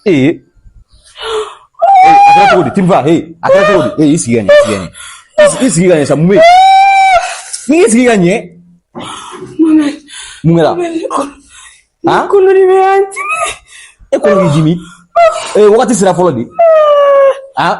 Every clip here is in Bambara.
Ee, a kɛra cogo di? Timifa, he, a kɛra cogo di? Ee, i sigi ka ɲɛ, i sigi ka ɲɛ. I sigi ka ɲɛ sa, mun bɛ yen? Ni i sigi ka ɲɛ. Mun kɛra? Han? Kɔnɔ de bɛ yan dimi. E kɔnɔ k'i dimi? Ee, wagati sera fɔlɔ de. Han?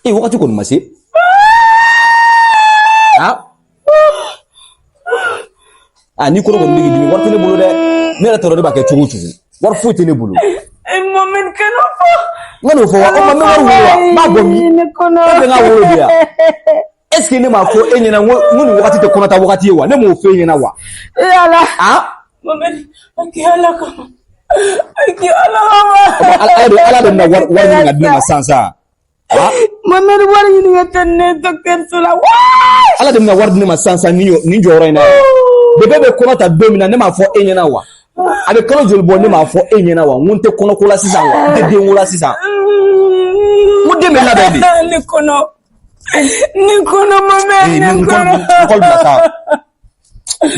Ee, wagati kɔni ma se. Han? Ah, ni kɔnɔ kɔni bɛ k'i dimi, wari tɛ ne bolo dɛ. Ne yɛrɛ t'a dɔn ne b'a kɛ cogo o cogo. Wari foyi tɛ ne bolo. E Mohamed, kan'o fɔ. N ka n'o fɔ wa? O ma n bɛ wari wolo wa? N b'a bɔ min? Ne kɔnɔ. E bɛ n ka wolo de yan. Est ce que ne m'a fɔ e ɲɛna n ko nin wagati tɛ kɔnɔta wagati ye wa? Ne m'o fɔ e ɲɛna wa? E Ala. Han? Mohamed, a kɛ Ala kama. A kɛ Ala kama. Ala de bɛna wari ɲini ka di ne ma sisan sa. Mohamed, wari ɲini ka taa ne dɔgɔtɔrɔso la. Ala de bɛna wari di ne ma sisan sisan nin jɔyɔrɔ in na. Bébé bɛ kɔnɔ ta don min na, ne m'a fɔ e ɲɛna wa? A bɛ kalo joli bɔ, ne m'a fɔ e ɲɛna wa? N ko n tɛ kɔnɔko la sisan wa? N tɛ denko la sisan. N ko den bɛ labɛn de. Ne kɔnɔ. Ne kɔnɔ, Mohamed, ne kɔnɔ. N kɔli bila sa.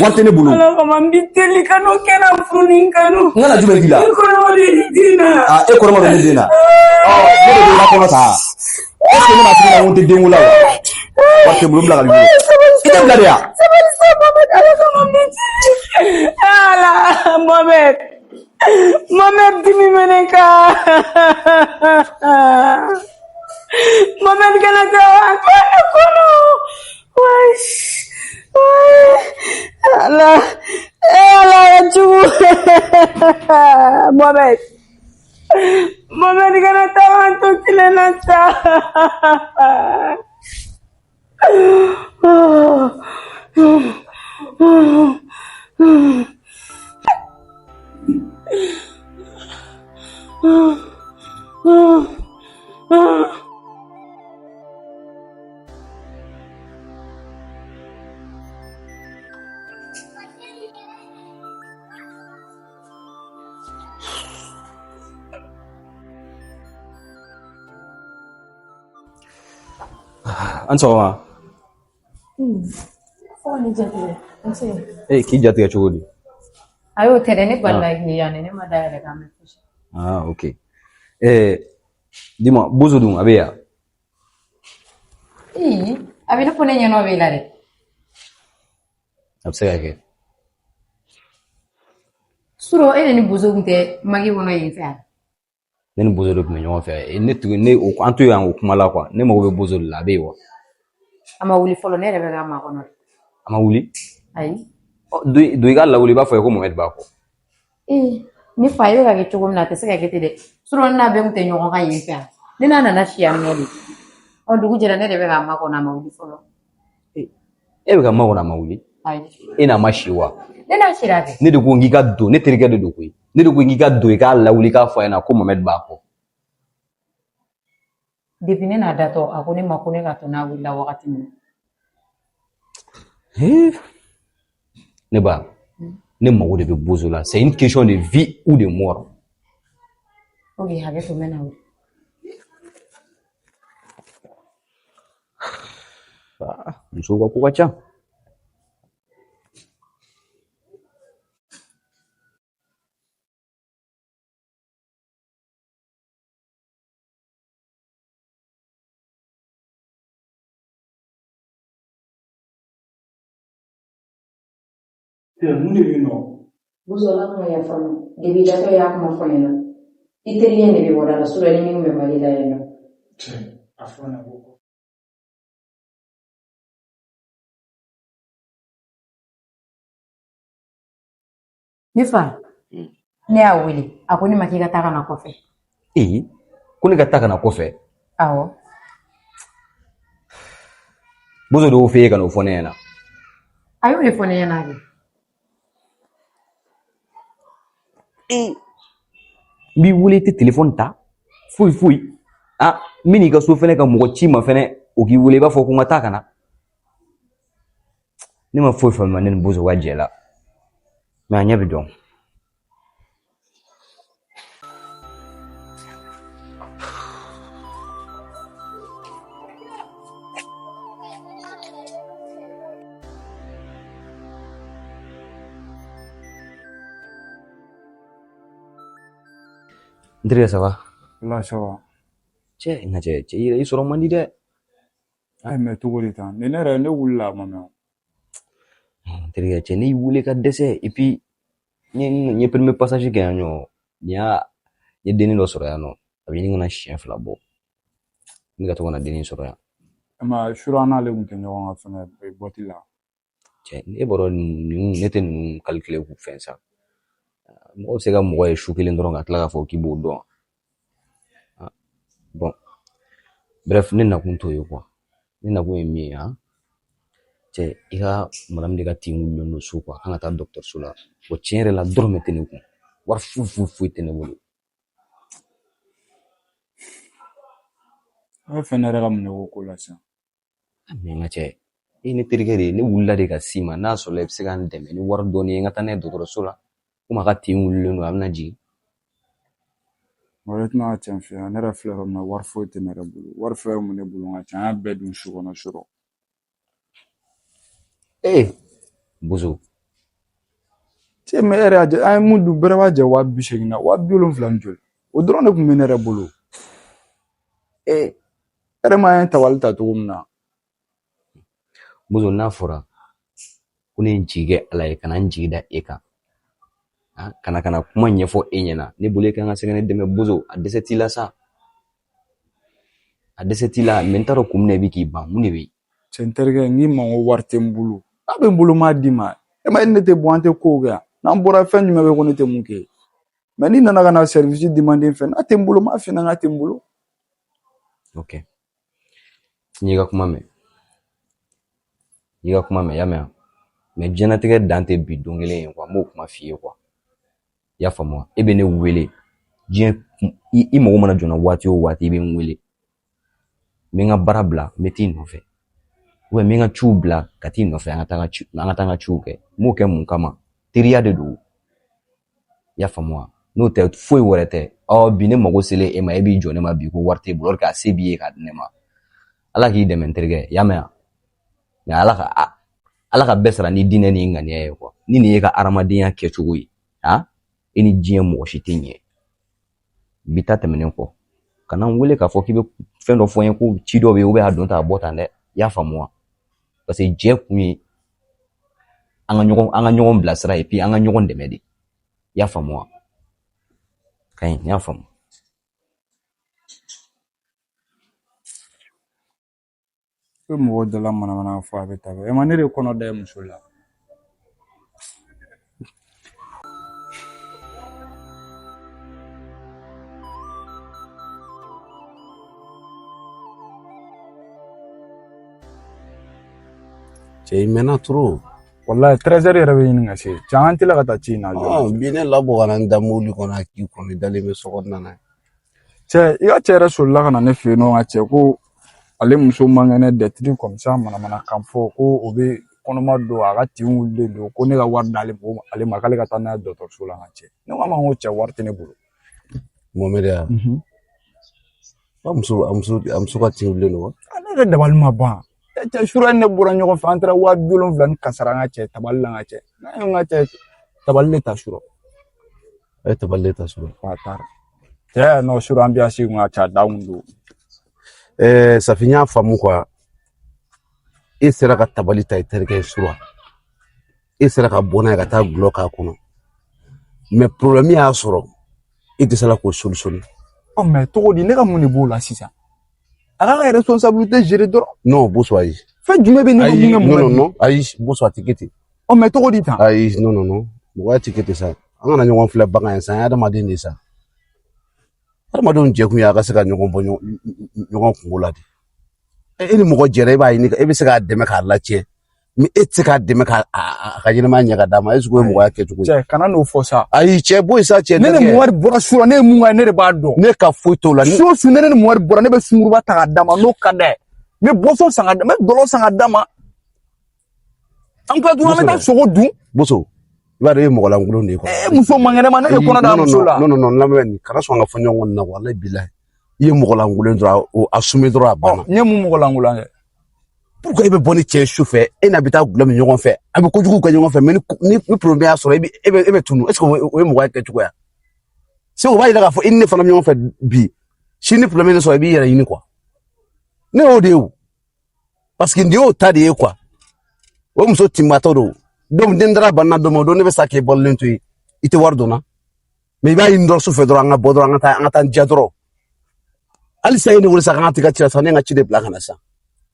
Wari tɛ ne bolo. Ala kama, n b'i deli, kan'o kɛ n na, furu nin kanu. N kana jumɛn k'i la? Ne kɔnɔ de den na. Aa, e kɔnɔma don ne den na. Ɔ, ne de bɛ i ka kɔnɔ ta. Est ce que ne m'a f'i ɲɛna ko n tɛ denko la wa? Wari tɛ n bolo, n bila ka n'i bolo. I tɛ bila de yan. Sabali sa, Mohamed, Ala kama, n b'i deli. Ala, Mohamed. Mohamed, dimi bɛ ne kan. Mohamed, kana taa a to ne kɔnɔ. Wesh. Ala. Eh, Ala ka jugu. Mohamed. Mohamed, kana taa an to kelen na sa. An sɔgɔma. Fo ka ne jatigɛ. Nse. Ee, k'i jatigɛ cogo di? Ayi, o tɛ dɛ, ne balila k'i yan, ne ma dayɛlɛ k'an bɛ fosi. Ah, ok. Dis-moi, Bozo dun, a bɛ yan? Ee, a bɛ ne fɔ ne ɲɛnɔ b'i la dɛ. A bɛ se ka kɛ. Surɔ, e de ni Bozo tun tɛ maki kɔnɔ yen fɛ yan. Ne ni Bozo de tun bɛ ɲɔgɔn fɛ. Ne tun ne o an to yan o kuma la quoi. Ne mago bɛ Bozo de la, a bɛ yen wa? A ma wuli fɔlɔ, ne yɛrɛ bɛ k'a makɔnɔ. A ma wuli? Ayi. Don i k'a lawuli, i b'a fɔ ye ko Mohamed b'a kɔ. Ee, ne fa, e bɛ ka kɛ cogo min na, a tɛ se ka kɛ ten dɛ. Surɔ, ne n'a bɛɛ tun tɛ ɲɔgɔn kan yen fɛ yan. Ne n'a nana si yan nɔ de. Ɔ, dugu jɛra, ne de bɛ k'a makɔnɔ, a ma wuli fɔlɔ. E bɛ ka makɔnɔ, a ma wuli? Ayi. E n'a ma si wa? Ne n'a sira kɛ. Ne de ko n k'i ka don, ne terikɛ de don koyi. Ne de ko n k'i ka don i k'a lawuli k'a fɔ a ɲɛna ko Mohamed b'a kɔ. Depuis ne n'a datɔ, a ko ne ma ko ne ka to n'a wulila wagati min na. Ne ba, ne mago de bɛ Bozo la. C'est une question de vie ou de mort. Ok, hakɛ to, n bɛ na wuli. Ah, musow ka ko ka ca. Mun de bɛ yen nɔ? Bozo, Ala ka yafa n ma. Depuis datɔ y'a kuma fɔ n ɲɛna. I terikɛ de bɛ bɔ da la, surɔ ni min bɛ Mali la yen nɔ. Cɛ, a fɔ na ko. Ne fa, ne y'a wele, a ko ne ma k'i ka taa ka na kɔfɛ. Ee, ko ne ka taa ka na kɔfɛ? Awɔ. Bozo de y'o f'e ye ka n'o fɔ ne ɲɛna? A y'o de fɔ ne ɲɛna de. Ee. N b'i wele i tɛ telefɔni ta foyi foyi. Ah, n bɛ n'i ka so fɛnɛ ka mɔgɔ ci i ma fɛnɛ o k'i wele i b'a fɔ ko n ka taa ka na. Ne ma foyi faamuya ne ni Bozo ka jɛ la. Mais a ɲɛ bɛ dɔn. N terikɛ ça va? Wala ça va. Cɛ n ka cɛ cɛ i yɛrɛ i sɔrɔ man di dɛ. Ayi mais cogo di tan ni ne yɛrɛ ne wulila a ma mɛn. N terikɛ cɛ ne y'i wele ka dɛsɛ et puis n ye premier passage kɛ yan nɔ nin y'a n ye dennin dɔ sɔrɔ yan nɔ a bɛ ɲini ka na siɲɛ fila bɔ n bɛ ka to ka na dennin sɔrɔ yan. Ma sura n'ale tun tɛ ɲɔgɔn kan fɛnɛ boîte la. Cɛ e b'a dɔn ninnu ne tɛ ninnu calculer k'u fɛn sa mɔgɔ bɛ se ka mɔgɔ ye su kelen dɔrɔn ka tila k'a fɔ k'i b'o dɔn. Bon bref ne nakun t'o ye quoi ne nakun ye min ye han cɛ i ka madame de ka tin wulilen don so quoi kan ka taa dɔgɔtɔrɔso la bon tiɲɛ yɛrɛ la dɔrɔmɛ tɛ ne kun wari foyi foyi foyi tɛ ne bolo. A bɛ fɛ ne yɛrɛ ka mun de ko ko la sisan? Mais n ka cɛ e ye ne terikɛ de ye ne wulila de ka s'i ma n'a sɔrɔla i bɛ se ka n dɛmɛ ni wari dɔɔni ye n ka taa n'a ye dɔgɔtɔrɔso la komi a ka tin wulilen don a bɛna jigin. Ne tɛna tiɲɛ f'i ɲɛna ne yɛrɛ filɛ yɔrɔ min na wari foyi tɛ ne yɛrɛ bolo wari fɛn mun ne bolo n ka ca an y'a bɛɛ dun su kɔnɔ surɔ. Ee Bozo. Cɛ mais e yɛrɛ y'a jɛ an ye mun dun bɛrɛ b'a jɛ 80 000 na 70,000 ni joli o dɔrɔn de tun bɛ ne yɛrɛ bolo. Ee e yɛrɛ ma ye tabali ta cogo min na. Bozo n'a fɔra ko ne ye n jigi kɛ Ala ye ka na n jigi da e kan ka na kuma ɲɛfɔ e ɲɛna ne bolo e kan ka se ka ne dɛmɛ Bozo a dɛsɛ t'i la sa a dɛsɛ t'i la mais n t'a dɔn kun min na i bɛ k'i ban mun de bɛ yen. Cɛ n terikɛ n k'i ma ko wari tɛ n bolo n'a bɛ n bolo n m'a d'i ma e ma ye ne tɛ bɔ an tɛ kow kɛ yan n'an bɔra fɛn jumɛn bɛ ko ne tɛ mun kɛ mais n'i nana ka na service demander n fɛ n'a tɛ n bolo n b'a f'i ɲɛna k'a tɛ n bolo. Ok n y'i ka kuma mɛn n y'i ka kuma mɛn i y'a mɛn mais diɲɛlatigɛ dan tɛ bi don kelen ye quoi n b'o kuma f'i ye quoi i y'a faamu wa e bɛ ne wele diɲɛ i mago mana jɔ n na waati o waati i bɛ n wele n bɛ n ka baara bila n bɛ t'i nɔfɛ n bɛ n ka ciw bila ka t'i nɔfɛ an ka taa an ka ciw kɛ n b'o kɛ mun kama teriya de don i y'a faamu wa n'o tɛ foyi wɛrɛ tɛ ɔ bi ne mago selen e ma e b'i jɔ ne ma bi ko wari t'e bolo alors que a se b'i ye k'a di ne ma ala k'i dɛmɛ n terikɛ i y'a mɛn wa mais ala ka bɛɛ sara ni diinɛ ni ŋaniya ye quoi ni nin y'e ka hadamadenya kɛcogo ye han e ni diɲɛ mɔgɔ si tɛ ɲɛ bi ta tɛmɛnen kɔ kana n wele k'a fɔ k'i bɛ fɛn dɔ fɔ n ye ko ci dɔ bɛ yen a don tan a bɔ tan dɛ i y'a faamu wa parce que jɛ kun ye an ka ɲɔgɔn bilasira et puis an ka ɲɔgɔn dɛmɛ de i y'a faamu wa ka ɲi n y'a faamu. I bɛ mɔgɔw dala manamana fɔ a bɛ taa e ma ne de kɔnɔ da muso la. Cɛ i mɛnna trop. Walayi 13 yɛrɛ bɛ ɲini ka se cɛ an tila ka taa ci in na jɔ. Bi ne labɔ ka na n da mobili kɔnɔ a k'i kɔnɔ i dalen bɛ so kɔnɔna na. Cɛ i ka cɛ yɛrɛ solila ka na ne fɛ yen nɔ ka cɛ ko ale muso man kɛnɛ des trucs comme ça manamanakan fɔ ko o bɛ kɔnɔma don a ka tin wulilen don ko ne ka wari d'ale ale ma k'ale ka taa n'a ye dɔgɔtɔrɔso la n ka cɛ ne ko a ma n ko cɛ wari tɛ ne bolo. Mohamed ya. A muso ka tin wulilen don wa? Ne yɛrɛ dabali ma ban. Cɛ sura ne bɔra ɲɔgɔn fɛ an taara 70,000 ni kasara an ka cɛ tabali la n ka cɛ n'a ye n ka cɛ tabali de ta surɔ. A ye tabali de ta surɔ. A taara. Cɛ non surɔ ambiance kun ka ca da kun don. Safi n y'a faamu quoi e sera ka tabali ta i terikɛ ye surɔ e sera ka bɔ n'a ye ka taa gulɔ k'a kɔnɔ mais problème y'a sɔrɔ e dɛsɛla k'o solutionner. Ɔ mais cogo di ne ka mun de b'o la sisan? A k'a ka responsabilité gérer dɔrɔn. Non Boso ayi. Fɛn jumɛn bɛ ne ka mun kɛ mɔgɔ non non non ayi Boso a tɛ kɛ ten. Ɔ mais cogo di tan? Ayi non non non mɔgɔya tɛ kɛ ten sa an kana ɲɔgɔn filɛ bagan ye sa an ye adamaden de ye sa adamadenw jɛkun ye a ka se ka ɲɔgɔn bɔ ɲɔgɔn kungo la de e ni mɔgɔ jɛra e b'a ɲini e bɛ se k'a dɛmɛ k'a latiɲɛ Mais e tɛ se k'a dɛmɛ k'a a ka ɲɛnamaya ɲɛ ka d'a ma, est-ce que o ye mɔgɔya kɛcogo ye? Cɛ, kana n'o fɔ sa. Ayi cɛ, bɔ yen sa cɛ. Ne ni Terikɛ. Mohamed bɔra su la, ne ye mun kɛ, ne de b'a dɔn. Ne ka foyi t'o la. Su o su, ne ni Mohamed bɔra, ne bɛ sunkuruba ta k'a d'a ma n'o ka d'a ye. N bɛ boisson san ka d'a ma, n bɛ dɔlɔ san ka d'a ma. An tila tuguni, an bɛ taa sogo dun. Boso, i b'a dɔn e ye mɔgɔ lankolon de ye quoi. E muso man kɛnɛ ma, ne de kɔnɔ da muso la. Non non non, lamɛn nin, kana sɔn ka fɔ ɲɔgɔn kɔ nin na, walayi bilayi. I ye mɔgɔ lankolon dɔrɔn, o assumer dɔrɔn, a banna. N ye mun mɔgɔ lankolon kɛ? Pourquoi e bɛ bɔ ni cɛ ye su fɛ, e n'a bɛ taa gulɔ min ɲɔgɔn fɛ, a bɛ kojugu kɛ ɲɔgɔn fɛ, mais ni problème y'a sɔrɔ, e bɛ tunu? Est ce que o ye mɔgɔya kɛcogo ye? Se o b'a yira k'a fɔ i ni ne fana bɛ ɲɔgɔn fɛ bi, sini ni problème ye ne sɔrɔ, i b'i yɛrɛ ɲini quoi. Ne y'o de ye o, parce que nin y'o ta de ye quoi. O muso tinbatɔ don, donc den dara banna don min, o don ne bɛ sa k'e balolen to yen, i tɛ wari don n na, mais i b'a ɲini dɔrɔn su fɛ dɔrɔn, an ka bɔ dɔrɔn, an ka taa n diya dɔrɔn. Halisa e ne wele sa k'an ka t'i ka ci la sisan, ne ye n ka ci de bila ka na sisan.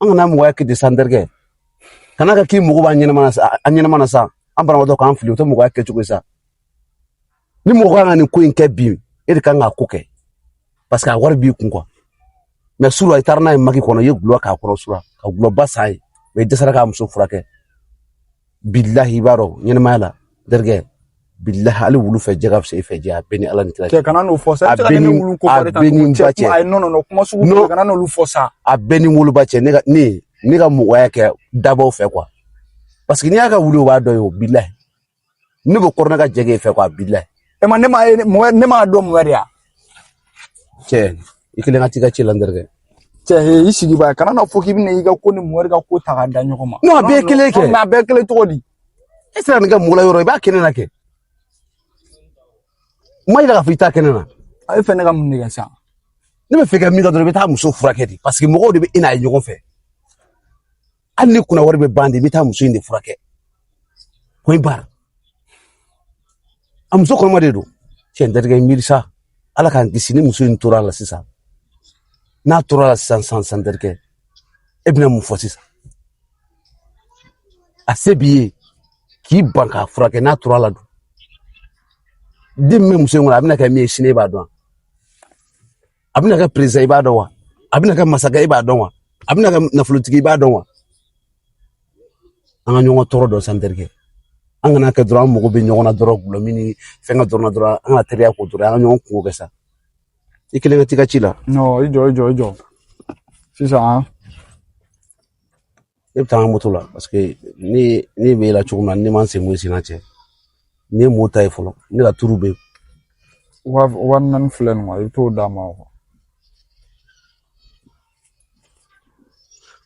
An kana mɔgɔya kɛ ten sa, n terikɛ. Kana ka k'i mago b'an ɲɛnama na sa, an ɲɛnama na sa, an banabaatɔ k'an fili, o tɛ mɔgɔya kɛcogo ye sa. Ni mɔgɔ kan ka nin ko in kɛ bi, e de kan k'a ko kɛ, parce que a wari b'i kun quoi. Mais sura i taara n'a ye maki kɔnɔ, i ye gulɔ k'a kɔrɔ sura, ka gulɔba san ye, mais i dɛsɛra k'a muso furakɛ. Bilahi, i b'a dɔn ɲɛnamaya la, n terikɛ, bilahi, hali wulu fɛ jɛ ka fisa i fɛ jɛ, a bɛɛ ni Ala ni kira. Cɛ, kana n'o fɔ sa. E A bɛ se ka bɛɛ ne ni wulu ko a fɔ de tan bɛɛ ni cogo n cɛ ba cɛ. Ayi, non non non, kuma sugu Non. kana n'olu fɔ sa. A bɛɛ ni woloba cɛ. Ne ka mɔgɔya kɛ dabaw fɛ quoi, parce que n'i y'a ka wuli, o b'a dɔn ye o. Bilahi, ne bɛ kɔrɔ ne ka jɛ k'e fɛ quoi, bilahi. E ma ne ma ye mɔgɔ, ne m'a dɔn mɔgɔ de ya. Cɛ, i kelen ka t'i ka ci la, n terikɛ. Cɛ, he, i sigi ba, kana n'a fɔ k'i bɛna i ka ko ni mɔgɔ ka ko ta k'a da ɲɔgɔn ma. Non, a bɛɛ ye kelen kɛ. Mais a bɛɛ ye kelen cogo di? E sera nin kɛ mɔgɔ la yɔrɔ, i b'a kɛ ne na kɛ. N ma yira k'a fɔ i t'a kɛ ne na. A bɛ fɛ ne ka mun de kɛ sisan? Ne bɛ fɛ ka min kɛ dɔrɔn, i bɛ taa muso furakɛ de, parce que mɔgɔw de bɛ e n'a ye ɲɔgɔn fɛ. Hali ni kunna wari bɛ ban de, i bɛ taa muso in de furakɛ, point barre. A muso kɔnɔma de don. Cɛ, n terikɛ, miiri sa, Ala k'an kisi, ni muso in tora a la sisan, n'a tora a la sisan sisan sisan, n terikɛ, e bɛna mun fɔ sisan? A se b'i ye k'i ban k'a furakɛ, n'a tora a la dun, den min bɛ muso in kɔnɔ, a bɛna kɛ min ye sini, e b'a dɔn? A bɛna kɛ président, i b'a dɔn wa? A bɛna kɛ masakɛ, e b'a dɔn wa? A bɛna kɛ nafolotigi, i b'a dɔn wa? An ka ɲɔgɔn tɔɔrɔ dɔn sa, n terikɛ. An kana kɛ dɔrɔn an mago bɛ ɲɔgɔn na dɔrɔn, gulɔmin ni fɛnkɛ dɔrɔn na dɔrɔn, an ka teriya ko dɔrɔn, an ka ɲɔgɔn kungo kɛ sa. I kelen ka t'i ka ci la. Non, i jɔ, i jɔ, i jɔ sisan. Ne bɛ taa an ka moto la, parce que ne bɛ e la cogo min na, ne ma n sen bɔ i sen na. Cɛ, ne ye mo ta ye fɔlɔ, ne ka turu bɛ yen. 4000 filɛ nin quoi, i bɛ t'o d'a ma quoi.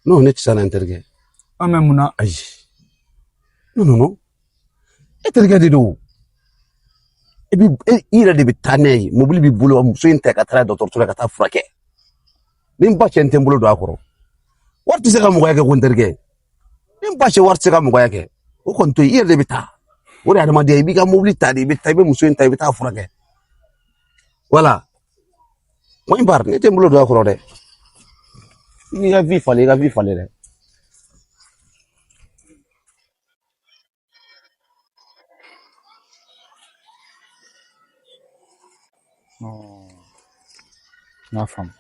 Non, ne tɛ se na, n terikɛ. An bɛ mun na? Ayi, non non non, e terikɛ de don. E bi e i yɛrɛ de bɛ taa n'a ye, mobili b'i bolo, muso in ta ka taa dɔgɔtɔrɔso la ka taa furakɛ. Ni n ba cɛ, n tɛ n bolo don a kɔrɔ. Wari tɛ se ka mɔgɔya kɛ ko, n terikɛ. Ni n ba cɛ, wari tɛ se ka mɔgɔya kɛ. O kɔni to yen, i yɛrɛ de bɛ taa. O de ye adamadenya ye. I b'i ka mobili ta de, i bɛ taa, i bɛ muso in ta, i bɛ taa furakɛ. Voilà, point barre. Ne tɛ n bolo don a kɔrɔ dɛ. I k'i ka vie falen, i ka vie falen dɛ. Non, n y'a faamu.